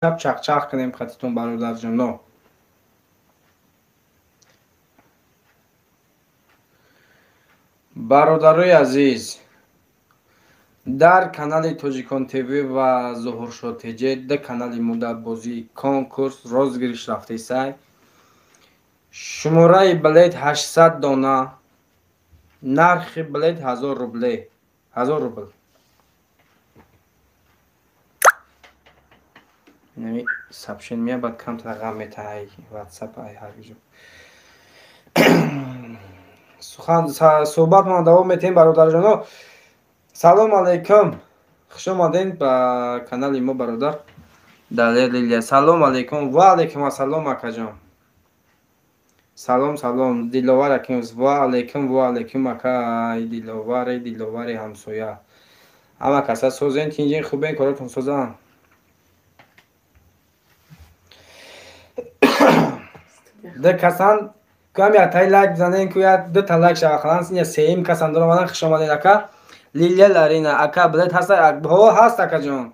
Чақчақ кунем хатитон, бародарҷоно. Бародарои азиз, дар канали Тоҷикон ТВ ва Зуҳуршо ТЖ, ду канали мо дар бозии конкурс розыгрыш рафтесай. Шумораи билет 800 дона, нархи билет 1000 рубле, 1000 рубл. Инами сообщение меяд, баъд камтар ғам метаҳай ватсап ай ҳар ҷо. Сухан суҳбатмон давом метаҳем, бародарҷоно. Салом алейкум, хуш омадед ба канали мо, бародар Далер Лилия. Салом алейкум. Ва алейкум ассалом, акаҷон. Салом, салом, Диловар аким. Ва алейкум, ва алейкум, акай Диловари, Диловари ҳамсоя. Ҳама каса созен, тинҷин, хубен, коротон созан. Ду касан кам ятай лайк бизанен, ку я ду та лайк шава халан, я сеюм касан даромадан. Хуш омадед, ака Лилия Ларина. Ака, билет ҳаст? Ҳо, ҳаст, акаҷон,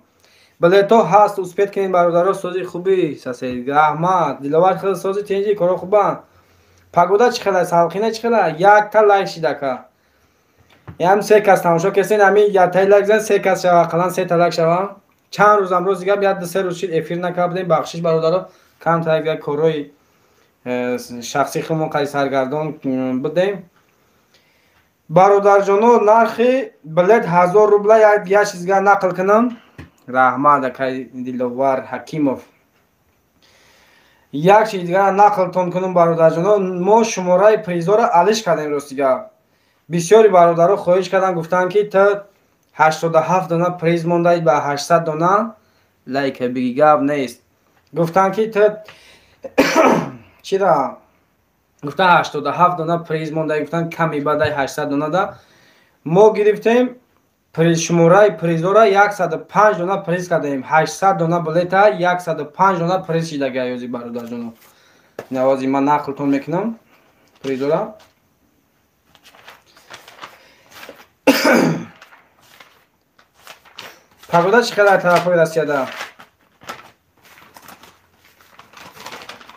билетҳо ҳаст, успеть кунед, бародаро. Сози хуби сасе, раҳмат, Диловар. Хел сози, тинҷи, коро хубанд. Погода чӣ хела, салқина чӣ хела? Якта лайк шид, ака. Ям се кас тамошо кесен, ҳамин ятай лайк зан, се кас шава қалан, се та лайк шава. Чанд рӯзам рози гап, як ду се рӯз шид эфир накарда будем. Бахшиш, бародаро, камтар як корҳои шахсии худмон қади саргардон будем. Бародарҷоно, нархи билет 1000 рубла. Як чизга нақл кунам. Раҳмат, акай Диловар Ҳакимов. Як чиз дигара нақлтон кунам, бародарҷоно. Мо шумораи призҳоро алиш кардем. Рости гап, бисёри бародаро хоҳиш карданд, гуфтанд, ки ту 87 дона приз мондаи ба 800 дона лайка биги, гап нест. Гуфтанд, ки ту чира гуфтан, 87 дона приз монда, гуфтан, ками бадай 800 дона да. Мо гирифтем приз, шумораи призҳоро 105 дона приз кардем. 800 дона билета 105 дона приз шидаги аёзи, бародарҷоно. Навози ман нақлтон мекунам призҳоро. Погода чӣ хел тарафҳои Россияда?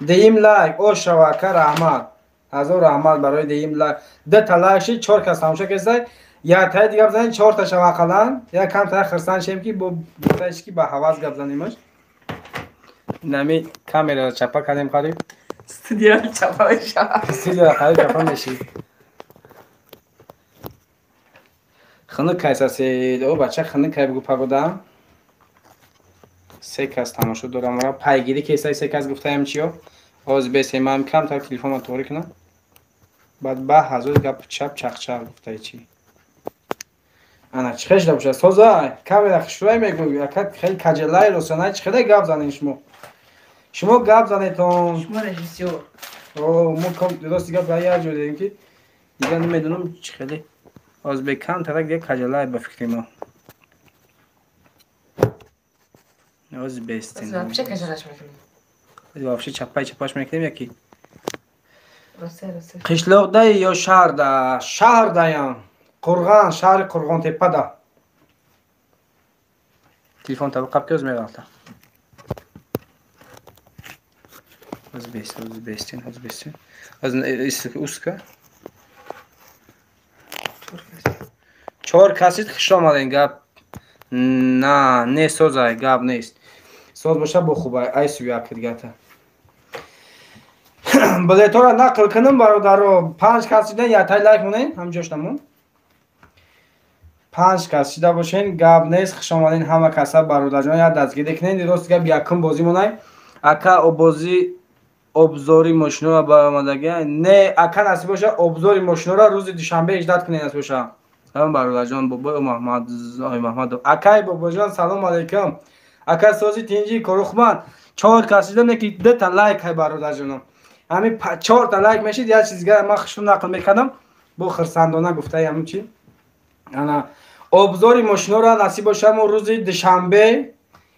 Деим лайк ош шава, ака, раҳмат, ҳазор раҳмат барои деим лайк. Дта лайк шид, чор кас тамошо кесай. Яктаи дига бизанед, чорта шава ақаллан. Як камтар хирсанд шем, ки бо гуфтаиш, ки ба ҳавас гап занимаш. Инами камераро чапа кардем қариб. Студия чапа мешавад. Студия қариб чапа мешид. Хунук кайсасед, о бача, хунук кай, бигӯ погода. Се кас тамошо дорам, ора пайгирӣ кесай, се кас гуфтаем чиё. Ҳозир бесемам, камтар телефонро тоғрӣ кунам, баъд ба ҳазор гап чап чақчақ гуфтаи чӣ. Ана чӣ хел шуда бошад, соза камера хушрӯй мегӯ, ака, хеле каҷалай росана. Чӣ хеле гап занем? Шумо гап занетон. Шумо режиссёр. Мо рости гап як ҷо дидем, ки дига намедонам чӣ хеле. Ҳозир бе камтарак дига каҷалай ба фикри мо. Ҳозир бестем. Вообще каҷалаш мекунем. Вообще чапай чапаш мекунем яки. Росе, росе. Қишлоқдаи ё шаҳрда? Шаҳрдаям. Қурған, шаҳри Қурғонтепада. Телефон табақаб ки, оз меғалта. Ҳозир бестем, ҳозир бестем, ҳозир бестем. Ҳозир уска. Чор касид, хуш омадем, гап на не созай, гап нест. Соз боша бо хубай, ай суяк дигата. Билетҳоро нақл кунам, бародаро. Панҷ кас шидан, яктай лайк монед, ҳамҷош намон. Панҷ кас шида бошен, гап нест, хуш омаден ҳама каса, бародарҷон, як дастгирӣ кунед. Рост гап, якум бозӣ монай. Ака, обозӣ обзори мошинора баромадаги? Не, ака, насиб боша, обзори мошинора рӯзи душанбе иждат кунед, насиб боша. Салом, бародарҷон, бобои Маҳмадов. Акай бобоҷон, салом алейкум. Ака, сози, тинҷи, корухман. Чор кас шидам, ки дута лайк ҳай, бародарҷоно. Ҳамин чорта лайк мешид, як чиз дигар ман хушум нақл мекардам, бо хирсандона гуфтаи ҳамин чи. Ана обзори мошинора насиб боша, мо рӯзи душанбе,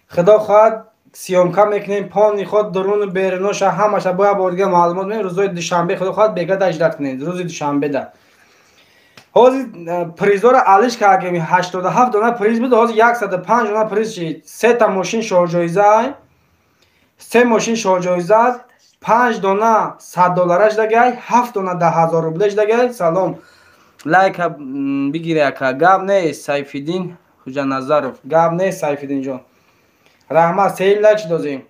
худо хоҳад, съёмка мекунем. Пони худ, дуруну беруноша, ҳамаша бо як бор дига маълумот мекунем. Рӯзои душанбе, худо хоҳад, бегада иждат кунед, рӯзи душанбеда. Ҳозир призҳоро алиш кардем. 87 дона приз буд, ҳозир 105 дона приз шид. Сета мошин шоҳҷоиза. Се мошин шоҳҷоиза, 5 дона 100 доллараш дагай, 7 дона 10,000 рублеш дагай. Салом. Лайка бигире ака. Гап нест Сайфиддин Хуҷаназаров. Гап нест Сайфиддин ҷон. Раҳмат, сеюм лайк дозем.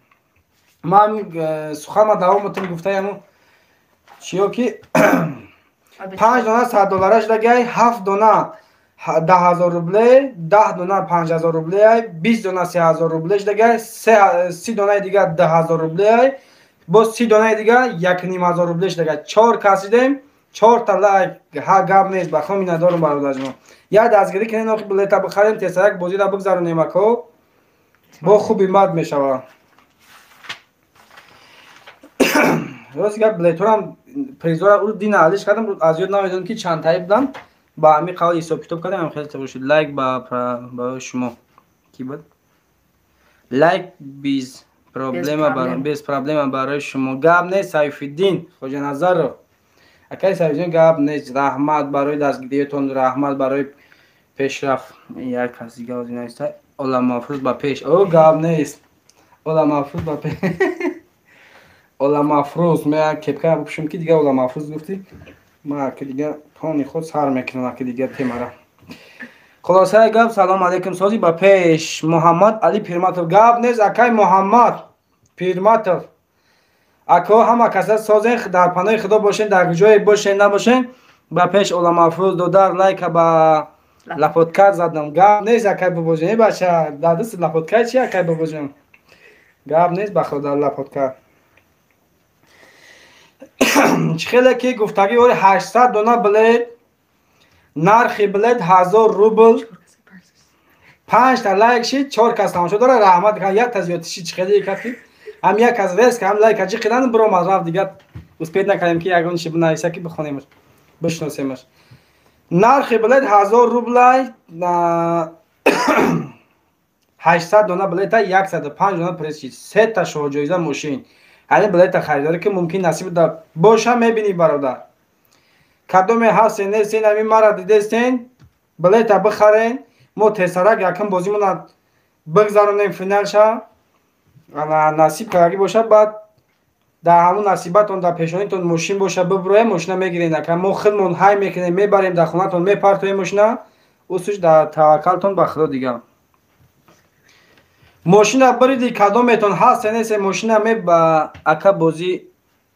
Ман суханма давом метам гуфтаяму чиё ки 5 дона 100 доллараш дагай, 7 дона 10,000 рубле, 10 дона 5,000 рубле, 20 дона 3,000 рублеш дагай, 30 донаи дигар 10,000 рубле, боз 30 донаи дигар 1,500 рублеш дагай. 4 кас дидем, 4 та лайк, ҳа гап нест, ба хом миннатдорум бародарҷон. Як дастгирӣ кунем, охи билета бихарем, тезтарак бозиро бигзаронем ако. Бо хуби мад мешавад. Рост гап билеторам призора ӯ дина алиш кардам, аз ёд намедонам ки чанд таи будам. Ба ҳамин қавл ҳисоб китоб кардам, хеле тағйир шуд. Лайк ба шумо. Ки буд? Лайк без проблема, без проблема барои шумо. Гап нест Сайфиддин Хоҷаназаров. Акай Сайфиддин гап нест. Раҳмат барои дастгириятон, раҳмат барои пешрафт. Як кас дига озӣ нависта. Оламафрӯз ба пеш. О, гап нест. Оламафрӯз ба пеш. Оламафрӯз, ман кепка бипӯшам ки дига Оламафрӯз гуфтӣ. Ман ки дига тони худ сар мекунам ки дига темара. Хулосаи гап, салом алейкум, сози ба пеш. Муҳаммад Али Пирматов. Гап нест акай Муҳаммад Пирматов. Ако ҳама каса созен, дар паноҳи Худо бошен, дар ҷое бошен, набошен, ба пеш Оламафрӯз додар лайка ба лапоткар задам. Гап нест акай бобоҷон. Э бача, дар даст лапоткар чи акай бобоҷон? Гап нест ба Худо лапоткар. Чӣ хеле ки гуфтагӣ ори 800 дона билет, нархи билет 1000 рубл, 5 та лайк шид, 4 кас тамошо дора, раҳмат. Як та зиёд шид, чӣ хеле кард ки ҳам як кас реск, ҳам лайк ҷи қидан биромад рафт, дигар успед накардем ки ягон чӣ бинависа ки бихонемаш, бишносемаш. Нархи билет 1000 рублай, 800 дона билета, 105 дона пресс шид, 3 та шоҳҷоиза мошин. Ҳамин билета харидорӣ ки мумкин насиб да боша мебинӣ бародар. Кадоме ҳастен нестен, ҳамин мара дидестен, билета бихарен, мо тезтарак якум бозимона бигзаронем финалша. Насиб кардагӣ боша, баъд дар ҳамун насибатон дар пешонитон мошин боша, биброем, мошина мегирем. Ака мо худмон ҳай мекунем, мебарем дар хонатон, мепартоем мошина, усуш дар таваккалтон ба Худо дигар. Мошина бириди кадометон ҳаст нестен, мошина ме ба ака бозӣ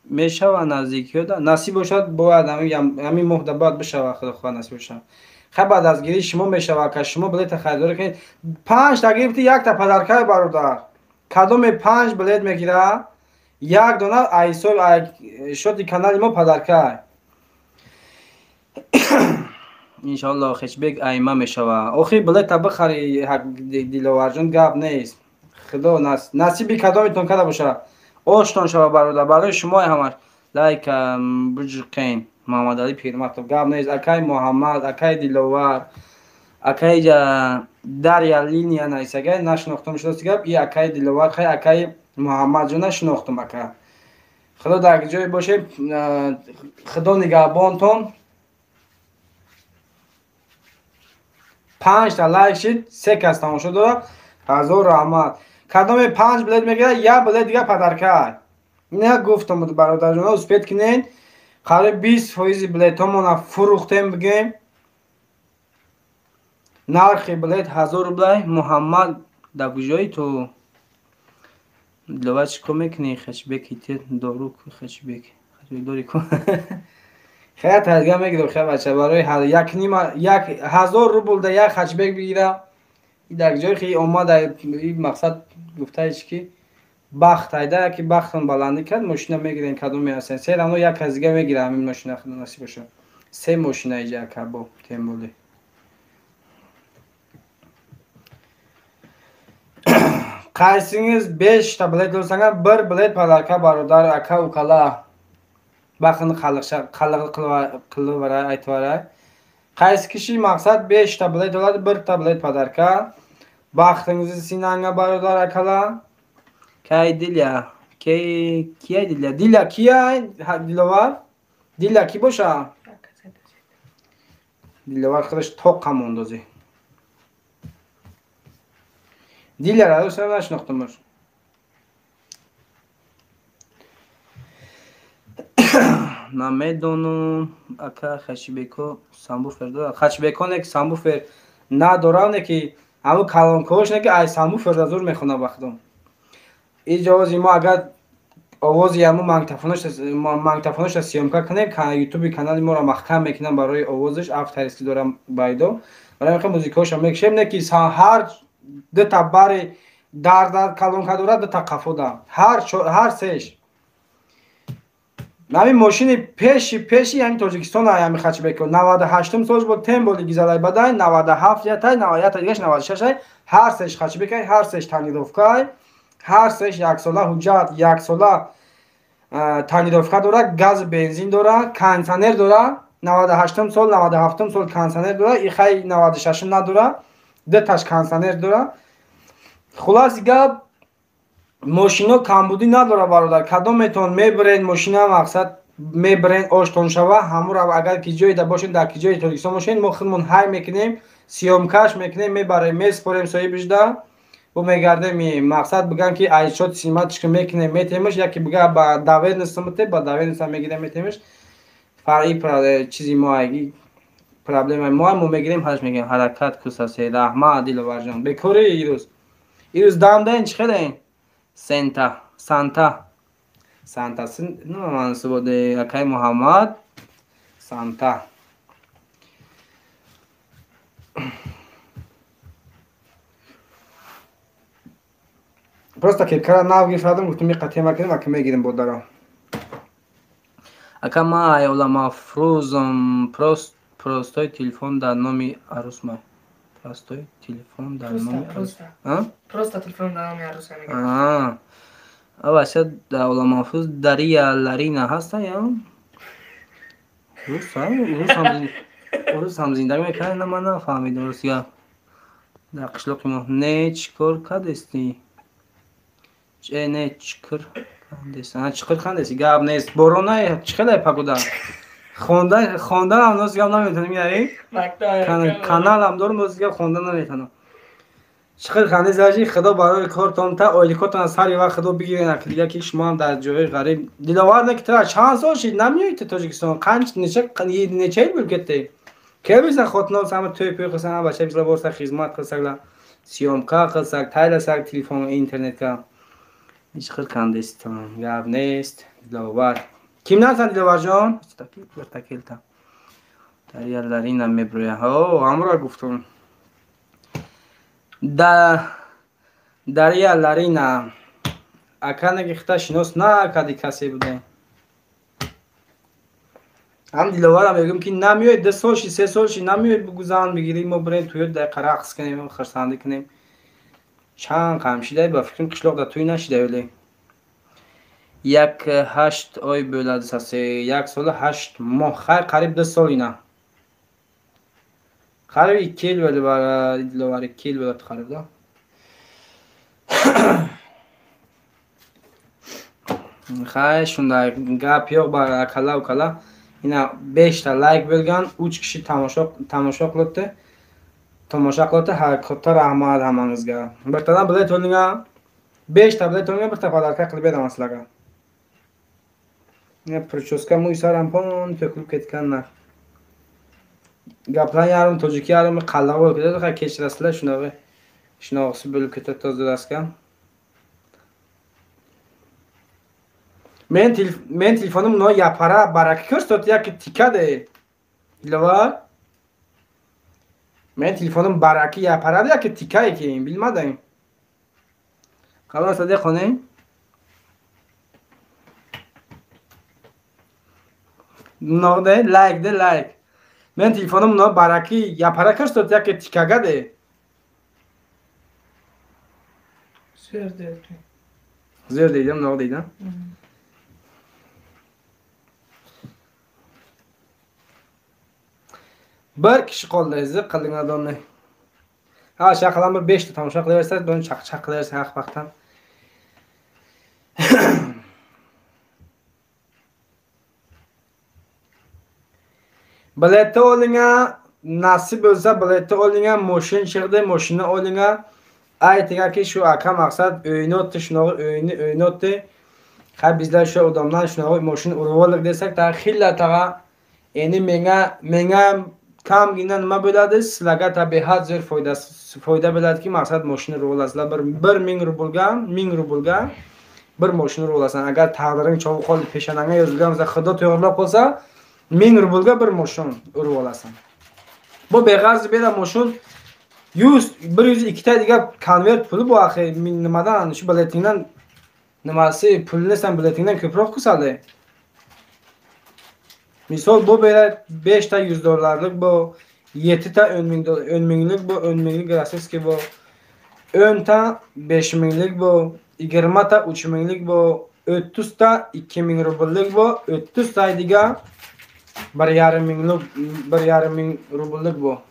мешава наздикиёда. Насиб бошад, бояд ҳамин моҳда бояд бишава, Худо хоҳад насиб бошад. Хай ба дастгирии шумо мешава, ака шумо билета харидорӣ кунед. 5 та гирифти, 1 та падаркай бародар. Кадоме 5 билет мегира, 1 дона айсо шоти канали мо падаркай. Иншоаллоҳ хешбек айма мешава. Охи билета бихари Диловарҷон, гап нест. Худо насиби кадометон када боша. Оштон шава бародар, барои шумо ҳамаш. Лайк биҷиқен Муҳаммад Али Пирматов. Гап нест акай Муҳаммад, акай Диловар, акай Дарья Линия нависагай, нашинохтам шудааст гап. И акай Диловар, хай акай Муҳаммадҷон нашинохтам ака. Худо дар ҷое боше, Худо нигаҳбонтон. 5 та лайк шид, 3 кас тамошо дора. 1000 раҳмат. Кадоме 5 билет мегирад, 1 билет дига падаркай. Ина гуфтам бародарҷонҳо, успед кунед. Қариб 20% билетҳомона фурӯхтем бигем. Нархи билет 1000 рублай. Муҳаммад дар куҷои ту? Диловар чӣ кор мекунӣ? Хешбеки те дору ку хешбек. Хешбек дори ку? Хеле таҷриба мегирам, хеле бача, барои як нима, 1000 рубл да як хешбек бигира. Дар ҷое ки омада, ин мақсад гуфтаиш ки бахт айда, ки бахтон баландӣ кард, мошина мегирен кадоме ҳастен. Се равно як кас дига мегира ҳамин мошина, Худо насиб боша. 3 мошина иҷа кабо темболи. Қайсиңиз 5 та билет olsаңар, 1 билет падарка бародар, ака укала. Бахтни қалиқ қилib aytib varay. Qaysi kishi maqsad 5 ta bilet oladi, 1 ta bilet padarka. Baxtingizni sinanga barodar akalar. Kay Dilya, kay kiya Dilya, Dilya kiya Dilovar? Dilya ki боша? Диловар худаш тоқ ҳамондозӣ. Дилера дӯст нашинохтамаш. Намедонам, ака Хачибеко самбуфер дорад. Хачибеко не ки самбуфер надорад, не ки ҳамун калонкаҳош не ки ай самбуфер да зур мехонад ба худом. Иҷо овози мо агар овози ҳамун магнитофоноша съёмка кунем, ютуби канали моро маҳкам мекунам барои овозаш, авторский дорам байдо. Барои ҳамин музикаҳоша мекушем, не ки ҳар дута бари дар калонка дорад, дута қафо да. Ҳар сеш. Ҳамин мошини пеши пеши ҳамин Тоҷикистон ҳамин Хачибеко 98-ум солш буд, тем боли гизалай бадай, 97 ятай, 91 дигаш 96-ай, ҳар сеш Хачибекай, ҳар сеш тонировкай, ҳар сеш яксола ҳуҷҷат, яксола тонировка дорад, газ бензин дорад, кондитсионер дорад, 98-ум сол, 97-ум сол кондитсионер дорад, ихай 96-ум надорад, дуташ кондитсионер дорад. Хулоси гап, мошино камбудӣ надорад бародар. Кадометон мебаред мошина, мақсад мебаред оштон шава, ҳамуро агар ки ҷое да бошед, дар ки ҷои Тоҷикистон бошед, мо худмон ҳай мекунем, съёмкаш мекунем, мебарем, меспорем соҳибишда, бо мегардем, мақсад биган ки айчот симатишка мекунем, метемаш, яке бига ба доверенность мете, ба доверенность мегирем, метемаш. Фарқи чизи мо айги проблемаи мо, мо мегирем, ҳаш мегирем, ҳаракат кусасе. Раҳмат Диловарҷон. Бекори ирӯз. Ирӯз дамдаин чӣ хелен? Сента, Санта. Санта, мансубоде акай Муҳаммад Санта. Просто кепкара нав гирифтам, гуфтам миқа тема кунем, ака мегирем бодара. Ака ма айола мафрӯзам, простой телефон дар номи арӯс май. Простой телефон дар номи арӯс. Просто телефон дар номи арӯс мегирам. Аа. Ава ша дар ола мафрӯз Дария Ларина ҳаста я? Рус ҳам зиндагӣ мекард, на ман нафаҳмидам рус гап. Дар қишлоқи мо не чӣ кор кардести? Че не чикр кандест? А чиқир кандест? Гап нест. Борона чӣ хеле пагода? Хонданам рост гап наметонам, яъне? Каналам дорам, рост гап хондан наметонам. Чиқир кандест ажи худо барои кортон та ойликотон сари вақт худо бигирен, аки дига ки шумо ҳам дар ҷои ғариб. Диловар не ки тра чанд сол шид намеои ту Тоҷикистон? Қанч неча неча ил буд кетте? Келбиса хотно сама тӯй пӯй қилсан, бача бисла борса хизмат қилсакла, съёмка қилсак, тайласак телефон интернетка. Чиқир кандестон. Гап нест. Диловар. Кимдансан Диловарҷон? Такилта. Дария Ларина меброя. Ҳо, ҳамро гуфтум. Дария Ларина. Ака неги хита шинос накарди касе буде. Ҳам Диловарам мегӯм ки намеояд, 2 сол ши, 3 сол ши намеояд, бугу зан бигирӣ, мо бирем тӯё дақиқа рақс кунем, хурсандӣ кунем. Чанд қам шидай, ба фикрам қишлоқ дар тӯй нашидай вале. 1-8 ой бӯлад сасе, 1 сола 8 моҳ, хайр қариб 2 сол ина. Қариб 2 ил вале бара Диловар 2 ил бӯлад қариб да. Хай шундай гап yo'q бар акала укала. Ина 5 та лайк bo'lgan, 3 kishi tomosha qilibdi. Tomosha qilibdi, har katta rahmat hammangizga. Birtadan bilet olingan, 5 ta bilet olingan, birta podarka qilib beraman sizlarga. Ina прическа мӯй сарам пон to'kilib ketganlar. Gaplar yarim tojik, yarim qalliq bo'lib ketadi, ha kechirasizlar, shunog'i. Shunog'isi bo'lib ketadi tozalaska. Men telefonim no yapara baraka ko'rsatdi yoki tikadi. Dilovar. Men telefonim baraki yaparadi yoki tikay keyin bilmadim. Qalon sadiq xonim. Nog'da like de like. Men telefonim no baraki yapara ko'rsatdi yoki tikagadi. Zo'r deydi. Zo'r deydi, nog' deydi. Bir kishi qoldi, ziq qilding odamni. Ha, shaqalan bir 5 ta tomosha qilaversa, buni chaq-chaq qilaversa haq vaqtdan. Biletni olingan, nasib bo'lsa biletni olingan, moshin chiqdi, moshinni olingan. Aytingaki shu aka maqsad o'yini o'tdi, shunog'i o'yini o'tdi. Хай bizlar shu odamlar shunaqa mashina urib oldik desak, ta xilla tag'a endi menga kamgina nima bo'ladi, sizlarga ta behad zo'r foyda bo'ladiki, maqsad mashina urib olasizlar. Bir 1000 rublga, 1000 rublga bir mashina urib olasan. Agar taqdiring chovib qoldi, peshonangga yozilgan bo'lsa, Xudo to'g'rilab qolsa, 1000 rublga bir mashina urib olasan. Bu beg'arz bera mashina 100 102 ta degan konvert puli bu axir nimadan shu biletingdan nimasi pulni sen biletingdan ko'proq qilsadi. Misol bu bera 5 ta 100 dollarlik bu, 7 ta 10 minglik bu, 10 minglik rossiyskiy bu, 10 ta 5 minglik bu, 20 ta 3 minglik bu, 30 ta 2 ming rubllik bu, 30 ta degan 1,5 minglik, 1,5 ming rubllik bu.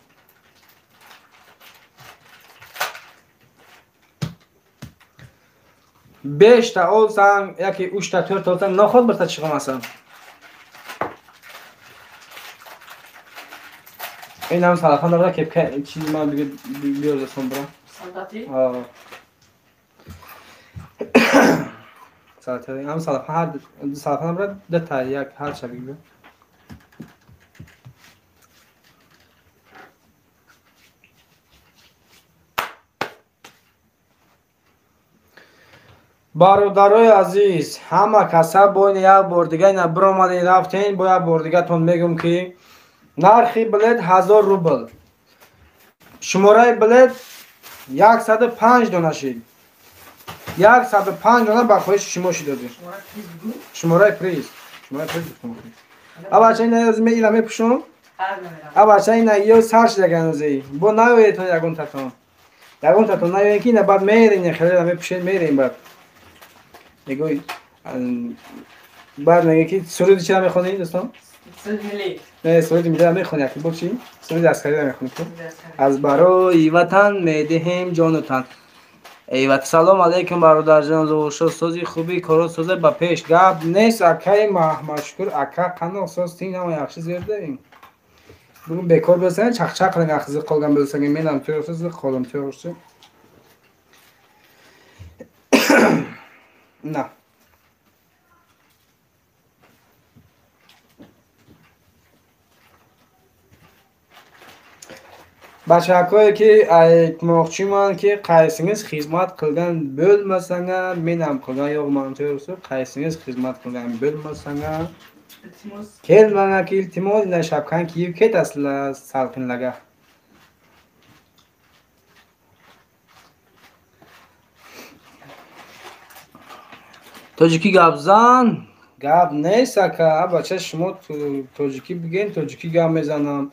5 ta olsang yoki 3 ta 4 olsang noxud birta chiqmasan. Enam salafan kepka chiz man biyozasan bro. Salati? Ha. Salati ham salafan har salafan bro da yak har shabi. Бародарои азиз, ҳама каса боин як бор дига ина биромадем рафтем, бо як бор дигатон мегӯм ки нархи билет 1000 рубл. Шумораи билет 105 дона шид. 105 дона ба хоҳиши шумо шид озир. Шумораи приз. Шумораи приз гуфтам. Абача ина озир ме ила мепӯшам. Абача ина ё сар шидаган озир. Бо наёедтон ягон татон. Ягон татон наёед ки ина баъд мерем, хеле мепӯшем, мерем баъд. Мегӯй баъд мегӯй ки суруди чиро мехонӣ дӯстон? Суруди миллӣ. Не, суруди миллиро мехонӣ, яки бо чӣ? Суруди аскариро мехонӣ ту? Аз барои ватан медиҳем ҷону тан. Эй ватан, салом алейкум бародарҷон, зӯшо сози хуби коро созе ба пеш. Гап нест акаи Маҳмадшукур, ака қандоқ соз тин ҳама яхши зиёд дорем. Бугун бекор bo'lsang, chaqchaq qiling, axir qolgan bo'lsang, men ham to'g'risi ziq qoldim, to'g'risi. На. Бачакое ки aytmoqchiman ки qaysingiz xizmat qilgan bo'lmasanglar, men ham qilgan yo'qman, to'g'risi, qaysingiz xizmat qilgan bo'lmasanglar, Iltimos. Kelmanglar ki iltimos, ina shapkani kiyib ketasizlar salqinlarga. Тоҷикӣ гап зан, гап нест ака, бача шумо тоҷикӣ бигӯен, тоҷикӣ гап мезанам.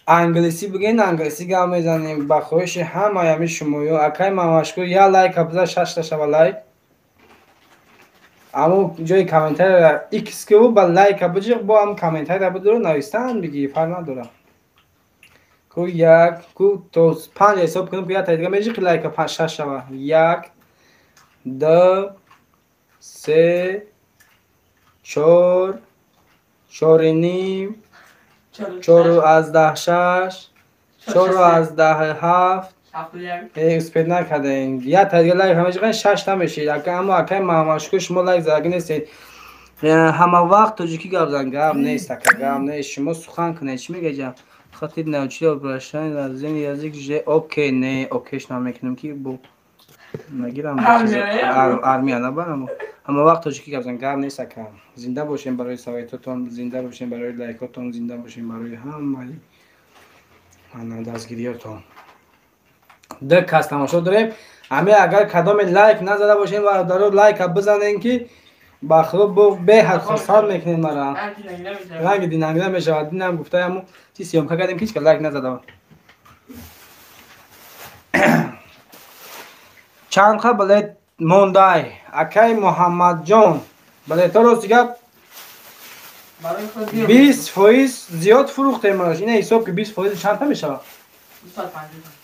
Англисӣ бигӯен, англисӣ гап мезанем. Ба хоҳиши ҳамаи ҳамин шумоё, акаи Мамашкур, я лайк биза, 6 та шава лайк. Аммо ҷои комментария X ки ба лайка биҷиқ, бо ҳам комментария бидуро навистан бигӣ, фарқ надора. Ку як, ку то 5 ҳисоб кунем, ку як та дига меҷиқи лайка 6 шава. 1 2 3 4 4.5 4.6 4.7 успед накардем. Як та дига лайк ҳамеҷиқан 6 та мешид. Аммо акаи Маҳмадшукур шумо лайк задаги нестед. Ҳама вақт тоҷикӣ гап зан, гап нест ака, гап нест. Шумо сухан кунед, чӣ мегӯед? Хотид научили обращение на зин язык же окей, не окейш намекунем ки бо нагирам армия набарам. Ҳама вақт тоҷикӣ гап зан, гап нест ака. Зинда бошем барои советотон, зинда бошем барои лайкотон, зинда бошем барои ҳамаи дастгириётон. Ду кас тамошо дорем. Ҳаме агар кадоме лайк назада бошем, бародаро лайка бизанем ки ба худо бо беҳад хурсанд мекунем мара. Ранги динангира мешавад. Динам гуфта ҳаму чи съёмка кардем ки ҳеч кас лайк назада. Чанд қа билет мондай? Акаи Муҳаммадҷон, билетҳо рости гап 20% зиёд фурӯхтем. Ина ҳисоб ки 20% чанд та мешавад?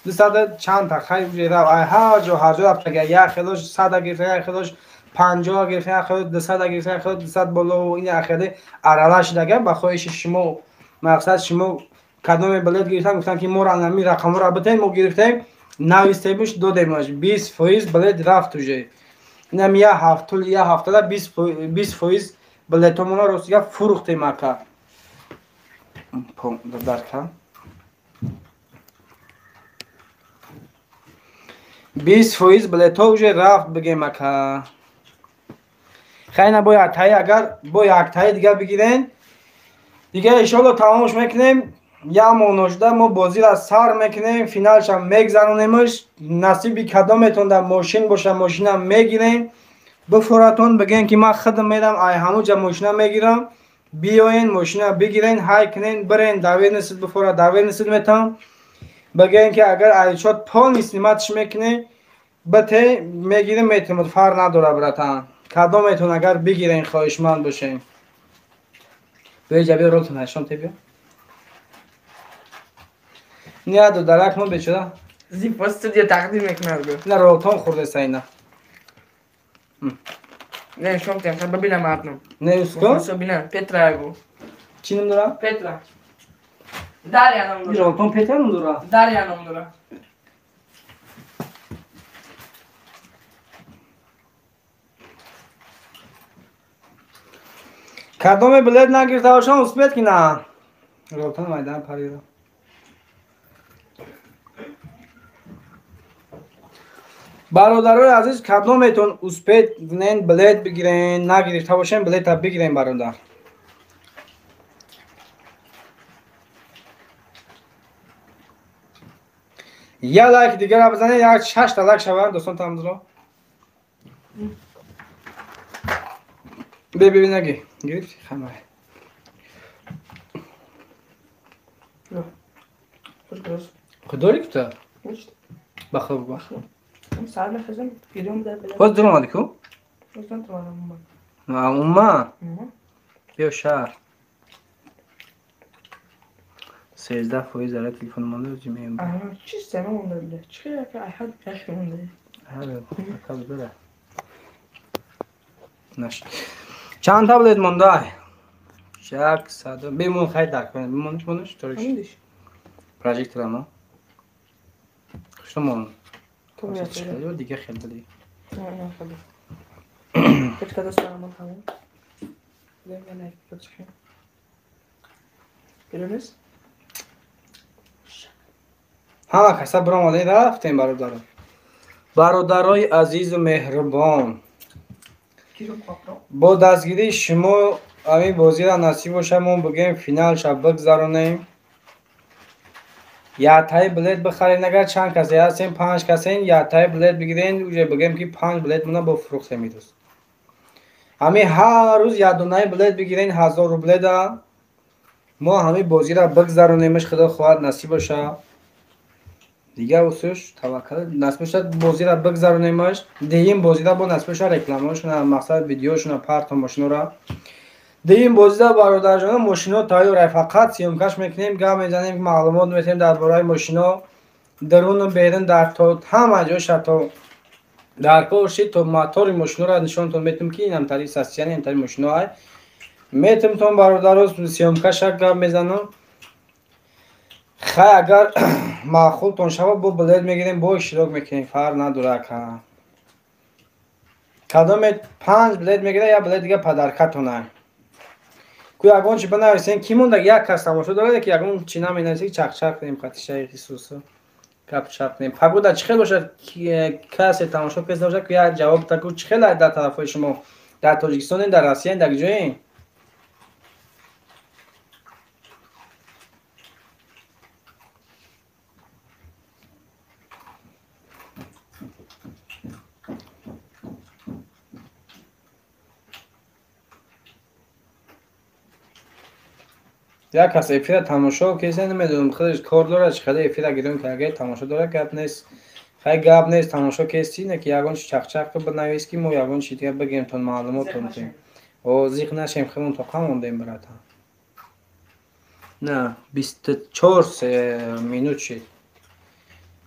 200 чанд та. Хай ҳар ҷо ҳар ҷо рафтага, як хелош 100 гирифта, як хелош 50 гирифта, як хелош 200 гирифта, як хелош 200 боло. Ина хеле аралаш шудага. Ба хоҳиши шумо, мақсад шумо кадоме билет гирифтан, гуфтан ки моро ҳамин рақамҳоро битем, мо гирифтем, навистемуш, додемаш. 20% билет рафт уже. Инам я ҳафтул я ҳафтада 20% билетомона рости гап фурӯхтем ака. Дарка. 20% билето уже рафт бигем ака. Хайна бо яктаи агар бо яктаи дига бигирен, дига иншоалло тамомш мекунем. Я моҳ ношуда мо бозиро сар мекунем, финалшам мегзаронемш. Насиби кадометон дар мошин боша, мошина мегирем. Бифоратон бигем ки ман худам мерам, ай ҳамуҷа мошина мегирам. Биёен мошина бигирен, ҳай кунен, бирен, давер несид бифора, давер несид метам. Бигем ки агар айчот полный сниматш мекунем, бите мегирем, метемод, фарқ надора братан. Кадометон агар бигирен, хоҳишманд бошем. Биё биё ролтон нишон те биё. Не ду дарак мо бечора. Зипо студия тақдим мекунад гу. На ролтон хурдеса ина. Не шом тем, хаб бибинам мардум. Не уско? Усо бинам, Петра гу. Чӣ ном дора? Петра. Дарья ном дора. Ролтон Петра ном дора? Дарья ном дора. Кадоме билет нагирифта бошам, успеть кина. Ролтон майдан парида. Бародарои азиз, кадометон успеть кунен билет бигирен, нагирифта бошем, билета бигирен бародар. Я лайк дигара бизанед, як 6 лайк шаванд, дӯстон тамдро. Бе бе наги, гирифти хамай. Худори кута? Бахо бахо. Сар мехезам, гирём дар билет. Боз дур омадӣ ку? Боз натавонам умман. Умман? Биё шаҳр. 13% заряд телефон монда, ӯзи меем. Аҳа, чӣ система монда билет? Чӣ яка айҳад яхи монда? Ҳа, ака бира. Наш. Чанд та билет монда? 100. Бемон хай дар кун. Бемонш монш ториш. Прожектора мо. Хушто мон. Дига хел биди. Не, хеле. Петка дӯстонамон ҳамон. Ҳама каса биромадем, рафтем бародаро. Бародарои азизу меҳрубон, бо дастгирии шумо ҳамин бозиро насиб боша, мо бигӯем финалша бигзаронем. Яктаи билет бихаред, агар чанд касе ҳастем, 5 касен, яктаи билет бигирен, уже бигӯем ки 5 билет мона бо фурӯхтем имрӯз. Ҳамин ҳар рӯз як донаи билет бигирен, 1000 рубледа. Мо ҳамин бозиро бигзаронемш, худо хоҳад насиб боша. Дигар усуш таваккал насиб боша, бозиро бигзаронемш. Деҳим бозиро бо насиб боша рекламаошона, мақсад видеошона, парто мошинора. Деҳим бозида бародарҷоно мошино тайёр, фақат съёмкаш мекунем, гап мезанем, маълумот метем дар бораи мошино, даруну берун, дар то ҳама ҷоша то дар кор шид, то мотори мошинора нишонтон метем ки инам тари састияни, инам тари мошино ай. Метемтон бародаро, съёмкаша гап мезанам. Хай агар маъқултон шава, бо билет мегирем, бо иштирок мекунем, фарқ надора ака. Кадоме 5 билет мегира, як билет дига падаркатон ай. Ку ягон чи бинависем, ки монда як кас тамошо дорад, ки ягон чи наменависем, чақчақ кунем, хатишаи Исусу гап-чақ кунем. Пагода чӣ хел бошад, касе тамошо кеста бошад, ку як ҷавоб таку чӣ хел дар тарафҳои шумо, дар Тоҷикистонем, дар Россияем, дар ҷоем? Як кас эфира тамошо кеса, намедонам худаш кор дорад, чӣ қадар эфира гирён карда, тамошо дорад, гап нест. Хай гап нест, тамошо кести, не ки ягон чи чақчақ бинавис, ки мо ягон чи дига бигем, тон маълумотон тем. О, зиқ нашем, хелон тоқа мондем, братан. На, 24 минут шид.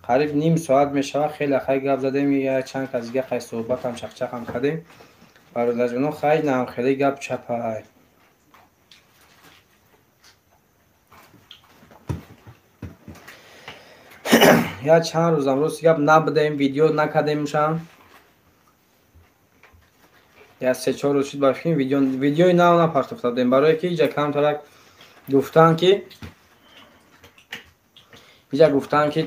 Қариб ним соат мешавад, хеле хай гап задем, як чанд кас дига хай суҳбатам чақчақам кардем. Бародарҷоно, хай наам хеле гап чапай. Я чанд рӯзам рост гап набудаем, видео накардемшам. Я 3-4 рӯз шуд ба фикрам видеои нав напартофта будем, барое ки иҷа камтарак гуфтанд ки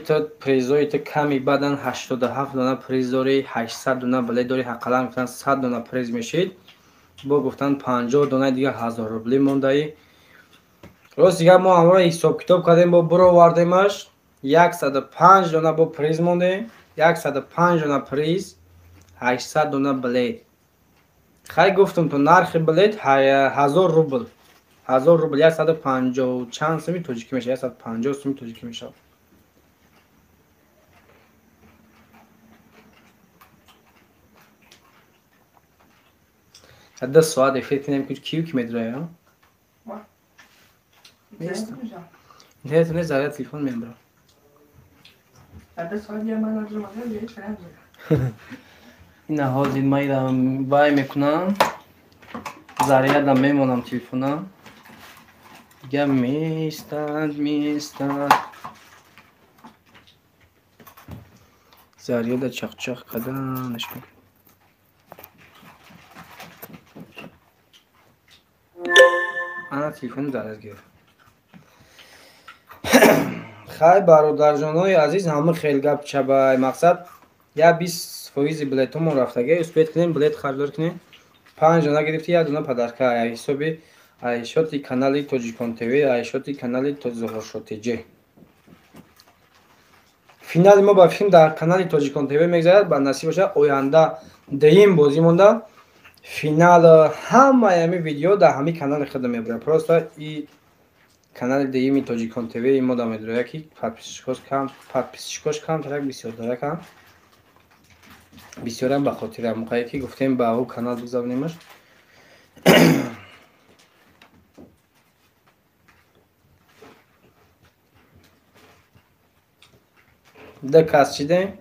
ту призои ту ками бадан 87 дона приз дорӣ, 800 дона билет дорӣ, ҳаққалан гуфтанд 100 дона приз мешид. Бо гуфтанд 50 донаи дигар 1000 рубли мондаӣ. Рост дигар мо ҳамроҳ ҳисоб-китоб кардем, бо буровардемаш 105 дона бо приз мондем, 105 дона приз, 800 дона билет. Хай гуфтам то нархи билет 1000 рубл. 1000 рубл 150 чанд суми тоҷикӣ мешавад, 150 суми тоҷикӣ мешавад. 10 соат эфир кунем, ки кию ки медроя? Нест. Интернет не заряд телефон мебарам. 10 соат я ман надорам, я чарам. Ина ҳозир ман ира вай мекунам. Зарядам мемонам телефонам. Дига меистад, меистад. Заряда чақ-чақ карданаш. Ана телефони заряд гирифт. Хай бародарҷонои азиз, ҳама хел гап чабай. Мақсад я 20% билетҳомон рафтага, успед кунем, билет харидор кунем. 5 дона гирифти, 1 дона подарка. Ай ҳисоби айшоти канали Тоҷикон ТВ, айшоти канали Зуҳуршо ТЖ. Финали мо ба филм дар канали Тоҷикон ТВ мегзарад, ба насиб бошад оянда деим бозӣ монда. Финал ҳамаи ҳамин видео дар ҳамин канали худ мебарад. Просто и канали деими Тоҷикон ТВ мо да медрояд, ки подписчикош камтарак бисёртаракам. Бисёрам ба хотири ҳамоқае ки гуфтем ба ӯ канал бигзаронемаш. Ду кас чидем,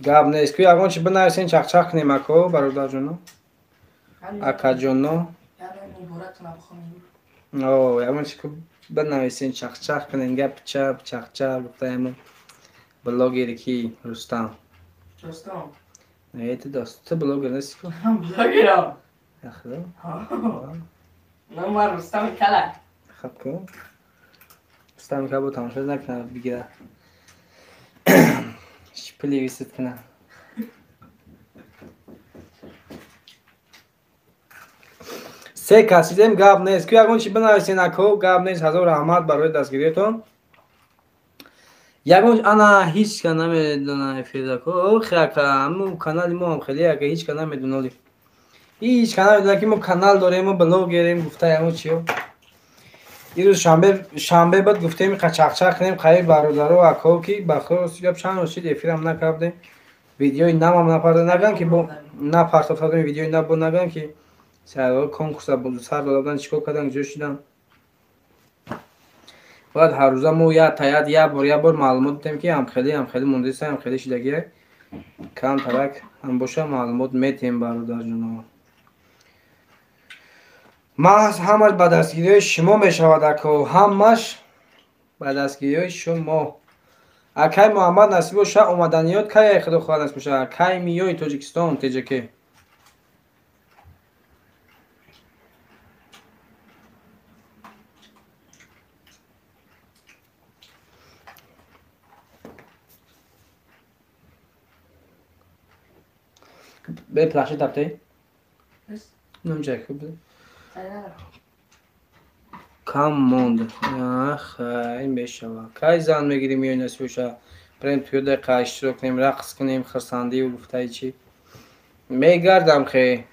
гап нест. Ку ягон чи бинависем, чақчақ кунем ако, бародарҷоно, акаҷоно. Ягон чи бинависем, чақчақ кунем, гап чап чақчақ гуфтаемо. Блогери ки Рустам. Рустам. Не, ту дост, ту блогер нести ку? Блогерам. Ахло. Ну, ман Рустам кала. Хаб ку. Рустам кала бо тамошо накунад, бигира. Пули висит кунад. Се кас дидем, гап нест. Ку ягон чи бинависен ако, гап нест. Ҳазор раҳмат барои дастгириятон. Ягон ана ҳеҷ ка намедона эфирдако. Ох, ака, ҳамун канали мо ҳам хеле ака ҳеҷ ка намедона. Ҳеҷ ка намедона ки мо канал дорем, мо блогерем, гуфта ягон чиё. Ирӯз шанбе бад гуфтем чақчақ кунем қаи бародаро ако ки ба хос гап чанд рӯз шид эфирам накардем. Видеои намам напарда наган ки бо напартофтадем видеои набо наган ки сар конкурса сар дода будан, чикор кардан, ҷо шидан. Бояд ҳар рӯза мо я таят я бор маълумот бидем ки ҳамхелӣ мондеса, ҳамхелӣ шидагие. Камтарак ҳам боша маълумот метем бародарҷоно. Маҳз ҳамаш ба дастгириҳои шумо мешавад ако, ҳамаш ба дастгириҳои шумо. Акай Муҳаммад насиб боша омаданиёт кай худо хоҳад насиб боша, кай миёи Тоҷикистон ТЖК. Бе плаши таптей? Номҷай хуб. Кам монд. Ах, ин мешавад. Кай зан мегирим ё насиб боша? Прем туёда қай иштирок кунем, рақс кунем, хурсандию гуфтаи чи. Мегардам хе.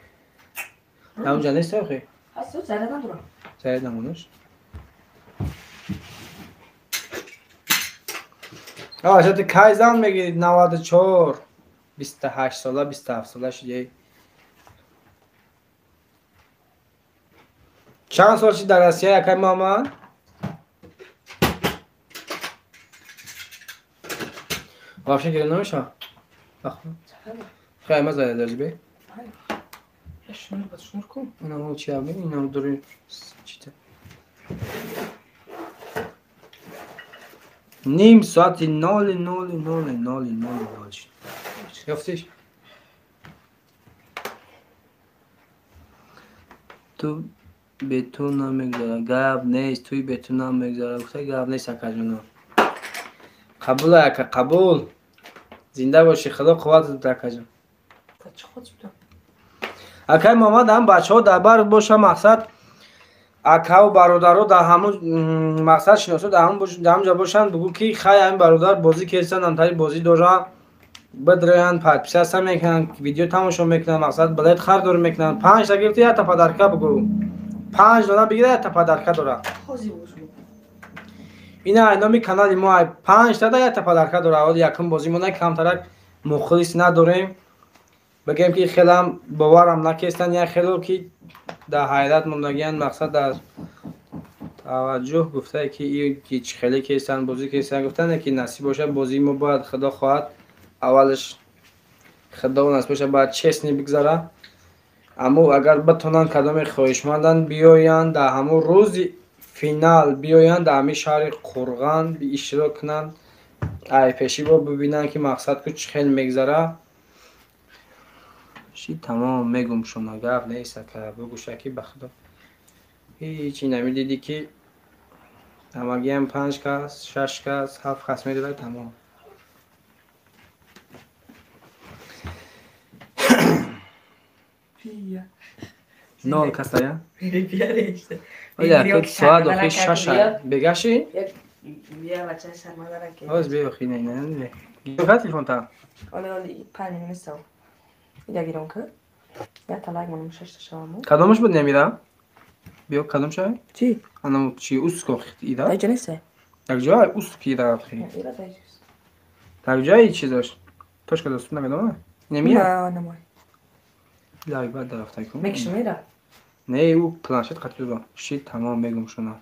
Ҳамунҷа нест хе? Ҳаст, заряд надорам. Заряд намонаш? Шати кай зан мегирид? 94, 28 сола, 27 сола шудей. Чанд сол шид дар Россия, акай Муҳаммад? Вообще гирифта намешавад? Хай, ма заряд дорӣ бе? Шнур ба шнур кун. Инам чи аби? Инам дури чита. Ним соати 0 0 0 0 0 0. Ёфтиш? Ту бету намегзара. Гап нест, туи бету намегзара. Гуфта гап нест акаҷоно. Қабул ака, қабул. Зинда бошӣ, Худо қувватат буда акаҷон. Акай Муҳаммад, ҳам бачаҳо дар бар боша, мақсад акаву бародаро дар ҳамун мақсад шиносо дар ҳамун ҷо бошанд, бугӯ ки хай ҳамин бародар бозӣ кестанд, ҳамтари бозӣ доранд, бидроянд, подписаться мекунанд, видео тамошо мекунанд, мақсад билет хардор мекунанд. 5 та гирифти, якта подарка бугӯ. 5 дона бигира, якта подарка дора. Ина ай номи канали мо ай 5 тада якта подарка дора. Ҳоли якум бозӣ мо камтарак мухлис надорем. Бигем ки хелам боварам накестанд, як хело ки дар ҳайрат мондагиянд, мақсад дар таваҷҷӯҳ гуфтае ки и чӣ хеле кестанд, бозӣ кестанд, гуфтанд ки насиб бошад бозии мо бояд Худо хоҳад аввалаш Худо насиб бошад бояд честни бигзара. Аммо агар битонанд кадоме хоҳишманданд биёянд дар ҳамон рӯзи финал биёянд дар ҳамин шаҳри Қурған иштирок кунанд, ай пеши бо бибинанд ки мақсад ку чӣ хел мегзара. Ши тамом мегум шуна гап нест ака, бугӯша ки ба Худо ҳеҷ намедидӣ ки ҳамагиам 5 кас, 6 кас, 7 кас медодад тамом. Нол кас ая? Оля, соат охи 6 бегаши? Оз бе охи не, не, не. Гирка телефон та? Оле, оле, 5 минут. Ида гирон ки? Я талак манам 6 та шавам. Кадомаш буд немира? Биё кадом шавай? Чи? Анам чи уско ида? Дай ҷанесе. Як ҷой уск ида охи. Ира дай. Так ҷой чи дошт? Точка доступ намедонам? Немира? Не, намой. Лай бад дарафтай кун. Мекши мера? Не, ӯ планшет қатӣ бо. Ши тамом мегум шуна.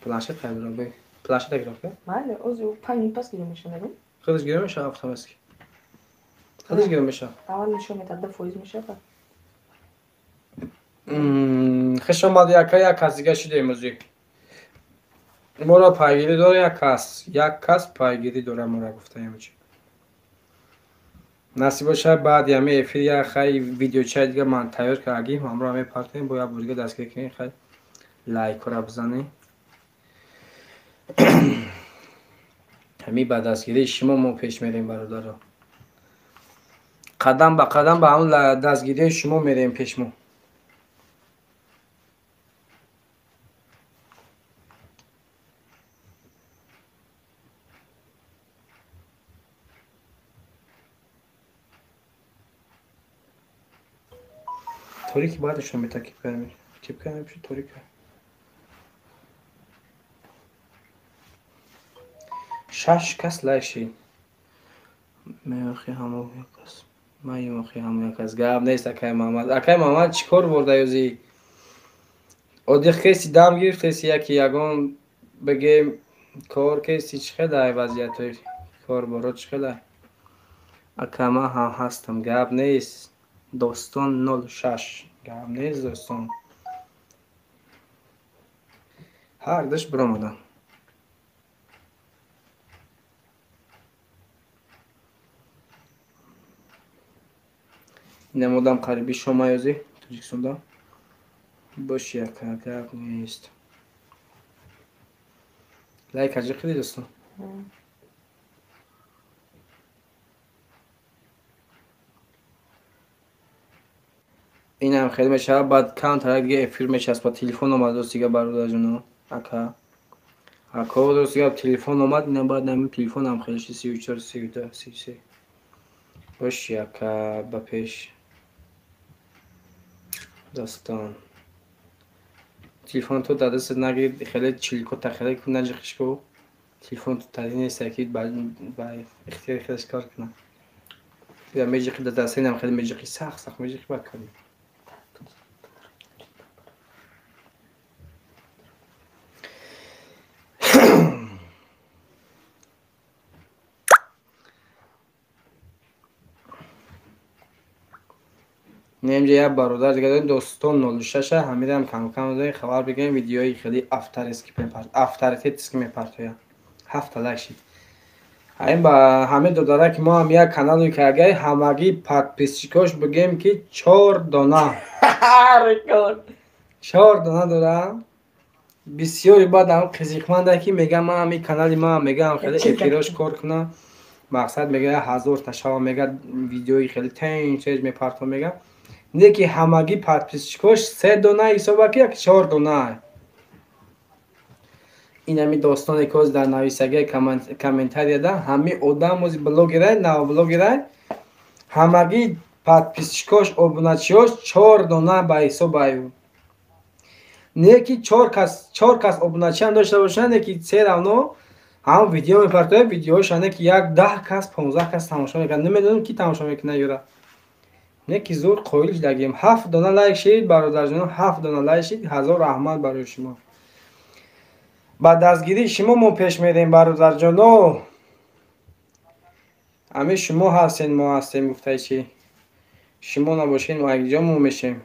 Планшет қайдро бе. Планшет гирифта? Мале, ози ӯ 5 минут пас гирифта мешавад. Худаш гирифта мешавад автоматски. Худаш гирифта мешавад. Аввал нишон медад 2% мешавад. Хуш омад яка, як кас дига шида имрӯзи. Моро пайгирӣ дора як кас. Як кас пайгирӣ дора моро гуфтаем чи. Насиб бошад баъди ҳамин эфир як хай видеочаи дига ман тайёр кардагим, ҳамроҳ мепартоем, бо як бор дига дастгирӣ кунем, хай лайкҳоро бизанем. Ҳамин ба дастгирии шумо мо пеш мерем бародаро. Қадам ба қадам ба ҳамон дастгирии шумо мерем пеш мо. Торики баъд нишон медиҳад кипка кипка намепӯши торика. 6 кас лайк шид. Меохи ҳамо як кас. Меохи ҳамо як кас. Гап нест акай Муҳаммад. Акай Муҳаммад чӣ кор бурда ёзи? Одиқ кеси дам гирифтеси яки ягон бигем кор кеси чӣ хелай вазъиятҳои корборо чӣ хелай? Ака ман ҳам ҳастам. Гап нест. Достон 06. Гап нест достон. Ҳар душ биромадам. Инам одам қариби шома ёзи Тоҷикистонда. Боши яка гап нест. Лайк аҷи қиди достон. Инам хеле мешавад, баъд камтарак дига эфир мечаспад. Телефон омад дӯст дига бародарҷоно. Ака. Ако дӯст дига телефон омад, инам баъд ҳамин телефонам хеле шид 34, 32, 33. Боши ака ба пеш. Достон. Телефон ту дар дастат нагир, хеле чилкота хеле ку наҷиқиш ку. Телефон ту тари нест, ки ба ихтиёри худаш кор кунад. Я меҷиқи дар даста инам хеле меҷиқи сахт сахт меҷиқи бад кардӣ. Немҷа як бародар дига дорем, достон 06 ҳамирам кам-кам дорем, хабар бигирем, видеои хеле авторитетски мепартояд. 7 лайк шид. Ҳамин ба ҳамин додара ки мо ҳам як канале кагай ҳамагӣ подписчикош бигем ки 4 дона. Рекорд. 4 дона дорам. Бисёри баъд ҳам қизиқманда ки мегам ман ҳамин канали ман мегам хеле эфирош кор кунам. Мақсад мега 1000 та шава мега видеои хеле тенч тенч мепартом мега. Не ки ҳамагӣ подписчикош 3 дона ҳисоба ки як 4 дона. Ин ҳами достоне ки ҳозир дар нависагии комментарияда ҳами одам ҳозир блогерай, навблогерай, ҳамагӣ подписчикош, обуначиёш 4 дона ба ҳисоб аю. Не ки 4 кас обуначиам дошта бошанд, не ки се равно ҳам видео мепартояд, видеоҳояш не ки як 10 кас, 15 кас тамошо мекунад. Намедонам ки тамошо мекунад юра. Не ки зур қоил шудагем. 7 дона лайк шид, бародарҷонон, 7 дона лайк шид. 1000 раҳмат барои шумо. Ба дастгирии шумо мо пеш мерем, бародарҷоно. Ҳамин шумо ҳастен, мо ҳастем, гуфтаи чӣ? Шумо набошед, мо якҷо мо мешем.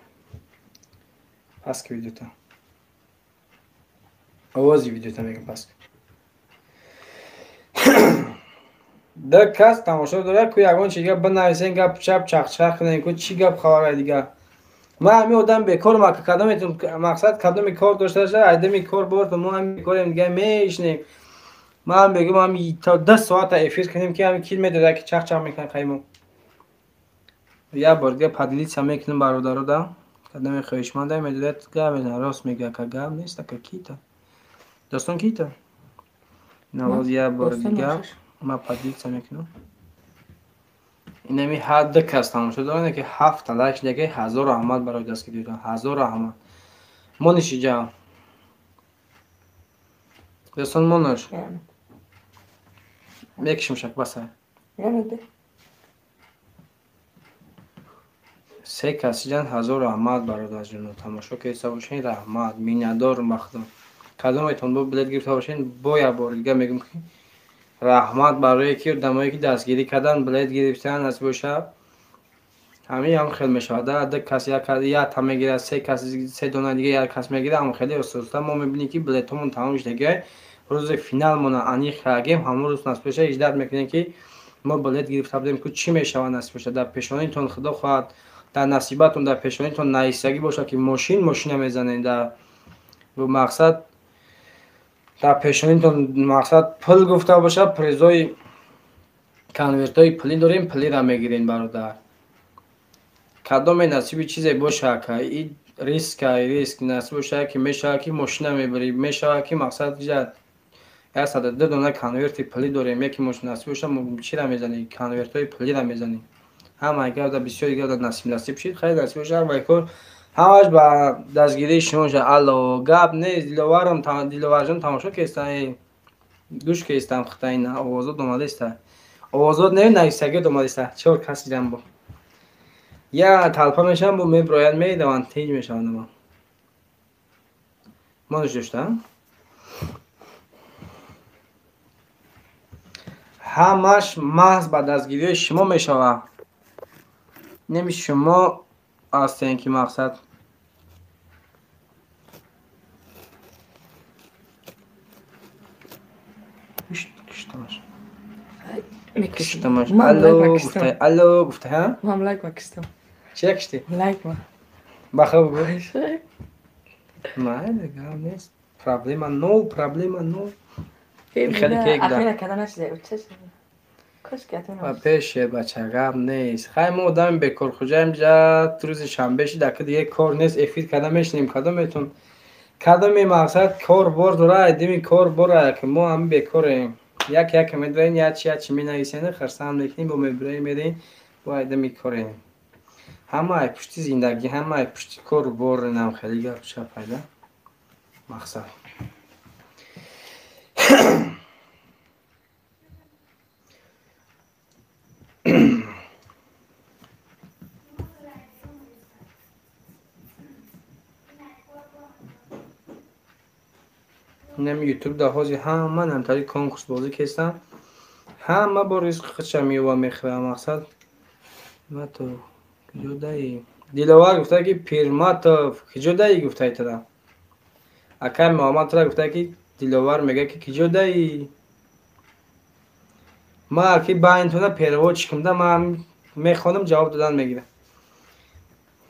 Пас ки видеота. Овози видеота мегам пас. 2 кас тамошо дорад, ку ягон чи гап бинависен, гап чап чақчақ кунем, ку чӣ гап хабарай дигар. Ман ҳамин одам бекор кадометон мақсад кадоми кор дошта бошад, айдами кор борто мо ҳам бекорем дигар мешинем. Ман мегӯям ҳам то 10 соата эфир кунем ки ҳамин кил медода ки чақчақ мекунад қаймо. Як бор дигар поделиться мекунем бародаро да. Кадоми хоҳишманда медодад гап мезанад, рост мегӯяд, ка гап нест, ака кита. Достон кита? Навоз як бор дигар ман поделиться мекунам. Инами ҳар 2 кас тамошо доранд ки 7 та лайк шидаги, 1000 раҳмат барои дастгириятон, 1000 раҳмат. Мониш иҷа. Достон монаш. Мекишим шак баса. 3 кас иҷан 1000 раҳмат бародарҷоно. Тамошо киста бошед, раҳмат, миннатдор махдум. Кадометон бо билет гирифта бошед, бо як бор дига мегӯм ки раҳмат барое ки одамое ки дастгирӣ кардан, билет гирифтан, насиб бошад. Ҳамин ҳам хел мешавад. 2 кас як та мегирад, 3 кас 3 дона дига як кас мегирад, ҳам хеле оста мо мебинем ки билетҳомон тамом шудагиай. Рӯзи финалмона аниқ кардем, ҳамон рӯз насиб бошад иждат мекунем ки мо билет гирифта будем, ку чӣ мешавад насиб бошад. Дар пешонитон худо хоҳад, дар насибатон, дар пешонитон наистагӣ бошад ки мошин мошина мезанед, дар мақсад дар пешонитон мақсад пул гуфта бошад, призои конвертҳои пулӣ дорем, пулиро мегирем бародар. Кадоме насиби чизе бошад, ка и риска, риск насиб бошад ки мешавад ки мошина мебарӣ, мешавад ки мақсад 102 дона конверти пулӣ дорем, яке мошина насиб бошад, чиро мезанӣ? Конвертҳои пулиро мезанӣ. Ҳама гап бисёри гап насиб насиб шид, хайр насиб бошад, ҳамаи кор ҳамаш ба дастгирии шумо шад. Алло, гап нест, диловарам, диловарҷон тамошо кестан, гӯш кестам, хитаин овозот омадаиста. Овозот не, нависагиот омадаиста. 4 кас дидам бо. Я талпа мешавам, бо меброяд, медаванд, тинҷ мешаванд ма. Монаш доштам? Ҳамаш маҳз ба дастгирии шумо мешавад. Неми шумо ҳастем ки мақсад киштамаш. Алло гуфтай, алло гуфтай, ҳа? Ман лайк ма киштам. Чия кишти? Лайк ма. Баха бугӯ. Майли, гап нест. Проблема нол, проблема нол. Хеле кек да. Ахмина када нашида, учаш. Ба пеше бача гап нест. Хай мо одами бекорхӯҷаем, ҷа рӯзи шанбе шид, ака диге кор нест, эфир карда мешинем. Кадометон кадоме мақсад кор бор дора, айдими кор бора, ки мо ҳами бекорем. Як як медоем, як чи як чи менависем, хурсанд мекунем, бо мебироем, мерем, бо айдими корем. Ҳама ай пушти зиндагӣ, ҳама ай пушти кору бор, инам хеле гап ча пайда мақсад. Инам ютуб дар ҳозир ҳама намтари конкурс бозӣ кестам, ҳама бо ризқи худша меёба мехӯра мақсад. Матов куҷо даи? Диловар гуфта ки Пирматов куҷо даи гуфтаи тара. Акай Муҳаммад тара гуфта ки Диловар мега ки куҷо даи? Ма ки байнтона переводчикам да, ман мехонам, ҷавоб додан мегирам.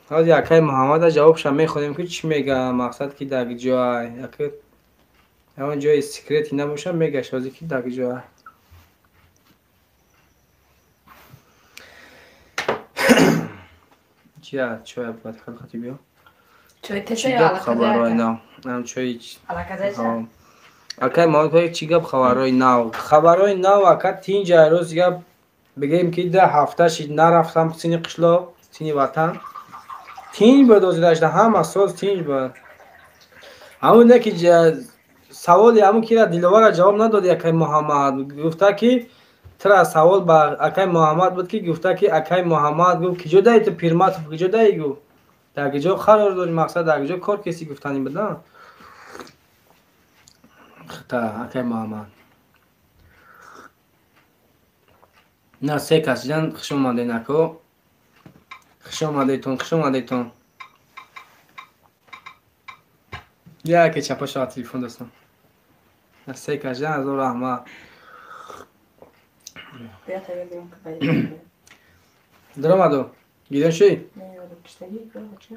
Ҳозир акай Муҳаммада ҷавобша мехонем, ки чӣ мега, мақсад ки дар ҷоай. Ака ягон ҷои секрети набоша, мегаш ҳозир ки дар ҷоай. Чия чой бад халқати биё. Чой Чӣ теша ё гап хабарҳои алаказай? нав? Ам чой. Алаказай. Акай Муҳаммад, чӣ гап хабарҳои нав? Хабарҳои нав, ака, тинҷа. Рӯз гап бигем, ки 10 ҳафта шид нарафтам сини қишлоқ, сини ватан. Тинҷ буд озирашда, ҳама соз тинҷ буд. Ҳамун не ки саволи ҳамун кира Диловара ҷавоб надод акай Муҳаммад. Гуфта ки тира савол ба акай Муҳаммад буд, ки гуфта ки акай Муҳаммад гуфт, ки ҷо даи ту Пирматов, ки ҷо даи, гуфт. Дар ҷо қарор дорӣ, мақсад дар ҷо кор кеси гуфтани буд, на? Та акай Муҳаммад. На се кас дидан, хуш омадед, ако. Хуш омадедтон, хуш омадедтон. Яке чапа шава телефон дастам. На се кас дидан, азор раҳмат. Бия тайёр гирон ка. Даромаду. Гирён ши? Не, ёдам киштаги, чӣ?